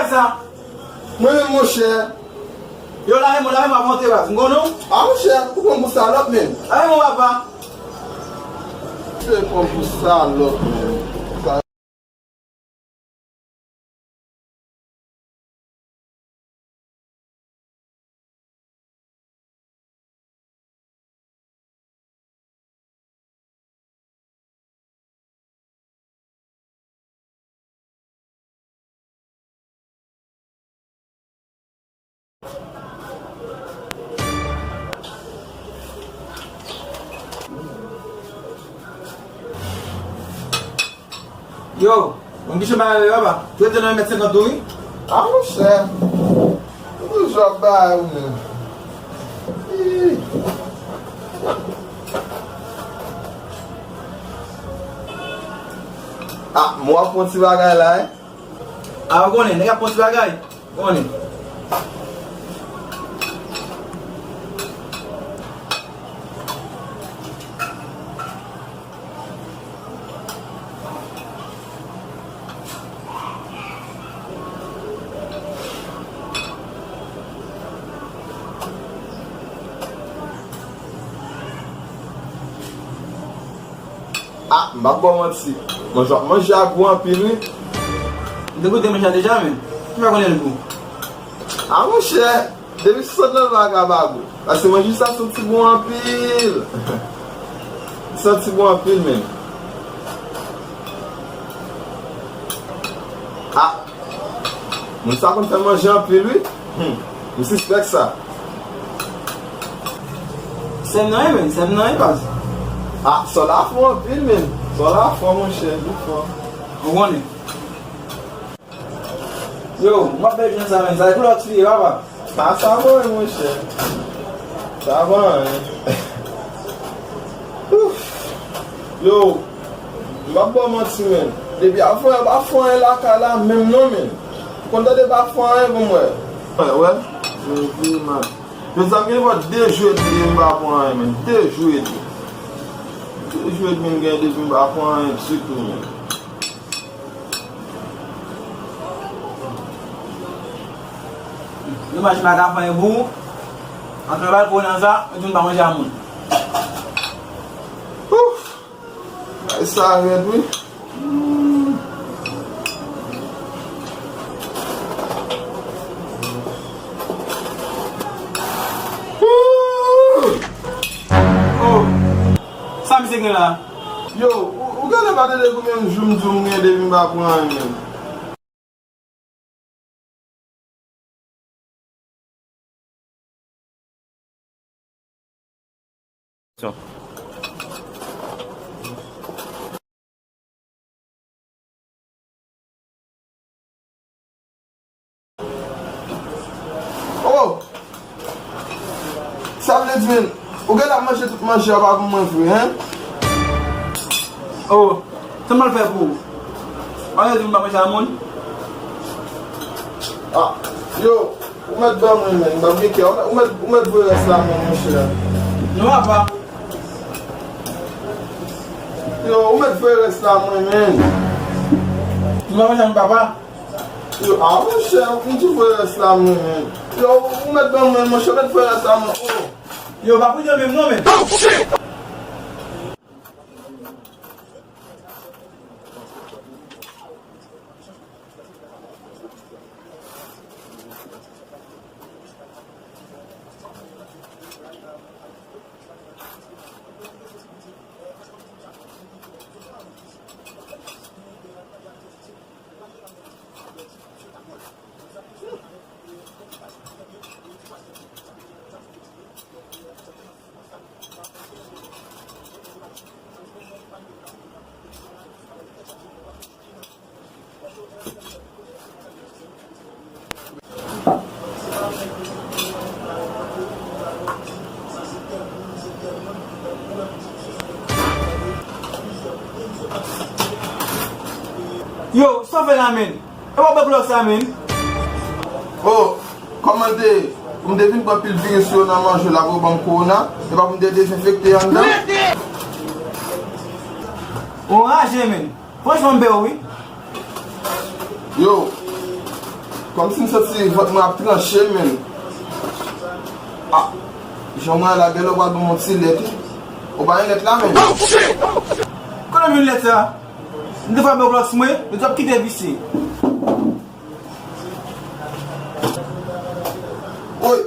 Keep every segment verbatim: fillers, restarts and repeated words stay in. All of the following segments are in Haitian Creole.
Sa. Mwen menm, monchè. Yo, lave men w, lave men w avan w te raz. M konnen w. A, monchè, ou pran m pou salòp menm. Lave men w, papa. Se pran m pou salòp menm. Sa Yo, bon, ki jan bagay yo, papa? Tou rete nan yon mèt senkant tou, wi. A, monchè. Ou toujou ap bay ou menm. Ih. A, m wè w ap pran ti bagay la, wi. A, ou konnen, nèg ap pran ti bagay. Ou konnen. A, m p ap ba w manti. Manje w ap manje a gou anpil, wi. M te goute manje a deja, men. M pa konnen l gou. A, monchè, depi sou sot nan vagabon. Paske manje sa santi bon anpil. Santi bon anpil, men. A, moun sa konn fè manje anpil, wi. Hmm, m sispèk sa. Sè m nan, wi, men. Sè m nan, wi, baz. A, sò la fò anpil, men. Sò la fò, monchè, li fò. Ou konnen. Yo, m ap bèl jan sa, men. Sa e pou lòt fi, papa. A, sa bon, monchè. Sa bon, hein. Ouf. Yo, m p ap ba w manti, men. Depi avan, yo pa fè anyen lakay la, menm non, men. Ou konn tande pa fè anyen pou mwen. Wè, wè. Men, di, man. Yo, sa gen bò de jou edmi, m pa pran anyen, men. De jou edmi. De jou edmi m gen depi m pa pran anyen ditou, men. Domaj, m pa ka fè anyen pou ou. Antre bal pou nan sa, ou di m pa manje a moun. Ouf! Ay, sa rèd, wi. Oh! Sa misye gen la? Yo, ou, ou genlè pa tande konbyen jou m di w m gen depi m pa pran anyen. Oh! Sa vle di, men, ou genlè ap manje tout manje a pa pou mwen vre, hein? Oh, sa m pral fè pou ou? Ou genlè di m pa manje a moun? Ah, yo, ou mèt ban mwen, men, m p ap gen kè. Ou mèt, ou mèt, ou mèt voye rès la mwen, monchè. Non, papa. Yo, ou mèt voye rès la mwen, men. Ou pa manje a moun, papa? Yo, a, monchè, m di voye rès la mwen, men. Yo, ou mèt ban mwen, monchè, mèt voye rès la mwen. Oh. Yo, pa pridan menm non, men. Yo, sa w fè la, men? E pa w bwè klòch sa, men? Oh, kòman te, m te vin pran pil viris yo nan manje la pou yo ban m kowona, e pa pou m te dezenfekte anndan? Ou anraje, men. Franchman, m pè w, wi. Yo, Kòmsi m santi vant mwen ap tranche m menm. Ah, jan mwen la, gen lè w pral ban m yon ti lèt wi. Ou pa gen lèt la menm. Kote m jwenn lèt sa? M te fè bòklòks mwen, nou t ap kite visye. Woy,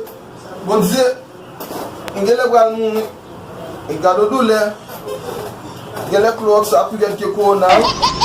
Bondye, m genlè pral mouri. E gade doulè. Genlè klowòks ap pi rèd ke kowona wi.